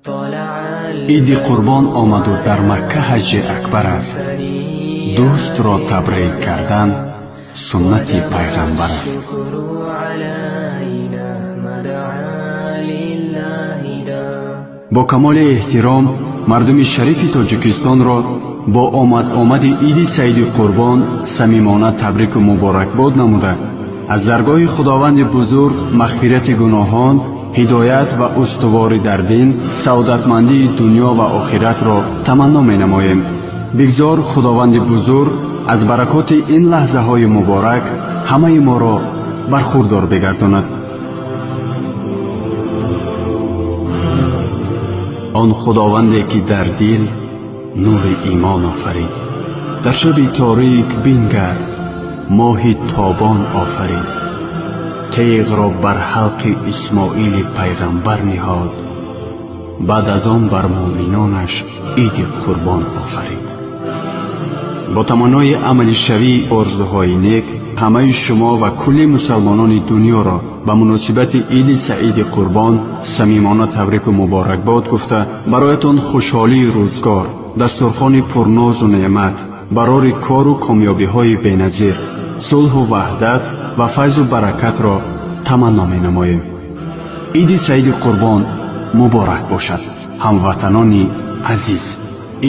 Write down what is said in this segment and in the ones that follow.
Иди Қурбон омаду дар Макка ҳаҷҷи акбар аст. Дӯстро табрик кардан суннати пайғамбар аст. Бо камоли эҳтиром мардуми шарифи Тоҷикистонро бо омад-омади Иди Саиди Қурбон самимона табрику муборакбод намуда, аз даргоҳи Худованди бузург мағфирати гуноҳон, ҳидоят ва устуворӣ дар дин, саодатмандии дунё ва охиратро таманно менамоем. Бигзор Худованди бузург аз баракоти ин лаҳзаҳои муборак ҳамаи моро бархурдор бигардонад. Он Худованде ки дар дил нури имон офарид, дар шаби торик бингар моҳи тобон офарид, теғро бар ҳалқи Исмоили пайғамбар ниҳод, баъд аз он бар муъминонаш Иди Қурбон офарид. Бо таманнои амалишавии орзуҳои нек ҳамаи шумо ва кулли мусалмонони дунёро ба муносибати Иди Саиди Қурбон самимона табрику муборакбод гуфта, бароятон хушҳолии рӯзгор, дастурхони пурнозу неъмат, барори кору комёбиҳои беназир, сулҳу ваҳдат ва файзу баракатро таманно менамоем. Иди Саиди Қурбон муборак бошад, ҳамватанони азиз.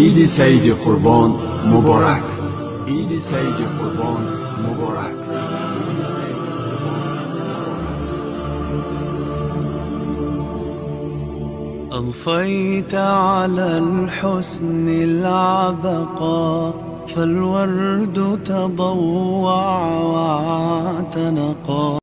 Иди Саиди Қурбон муборак. Иди Саиди Қурбон муборак. أضفيت على الحسن العبقى فالورد تضوع واعتنقا.